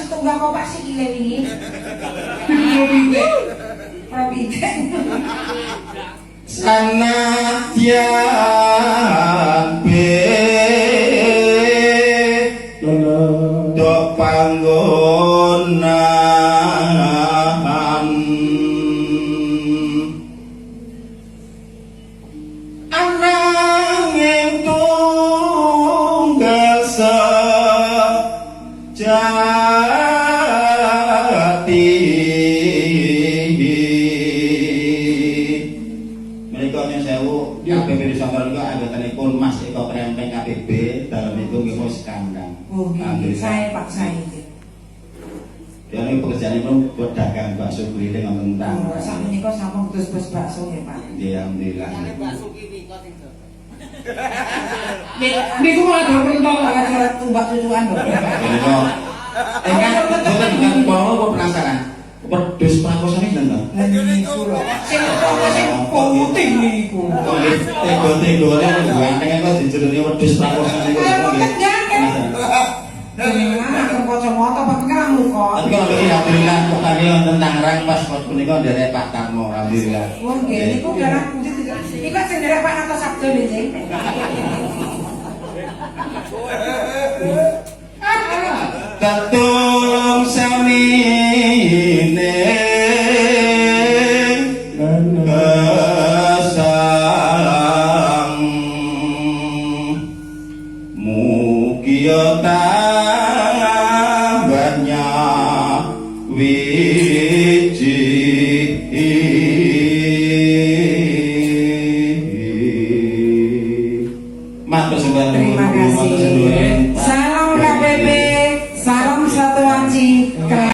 setunggal kok Pak sikile wingi. Pitik. Pitik. Sanadyan be do panggonan ananging tunggal sejati. Menika nyuwun sewu, KPB Nusantara niku anggotanipun Mas Eko Krempeng KPB dalemipun nggih wis kandang. Oh, nggih, saya Pak, saya. Ya ini pekerjaanipun pedagang bakso keliling wonten Oh, Tangerang. sakmenika sampun terus bos bakso nggih, Pak. Nggih, alhamdulillah. Niku malah dol pentol. Ora tumbak cucuan lho. Menika ingkang boten ingkang kula kok penasaran. Wedhus prakosane sinten to? Lah niku lho. Sing utawa sing Putih niku. Kok nggih tega-tegane ganteng kok dijenengi wedhus prakosane niku. Kaya mboten ganteng. Jenengan aku kacamata Pak pengen muka. Tapi kalau niki alhamdulillah kok kami wonten Tangerang pas waktu punika nderek Pak Tamo, alhamdulillah. Oh nggih, niku darah pundi niku sing nderek Pak Narto Sabdo nggih, Cing. Tetulung samine gesang mugia tambahnya wiji. Matur sembah nuwun. Terima kasih. Matur nuwun.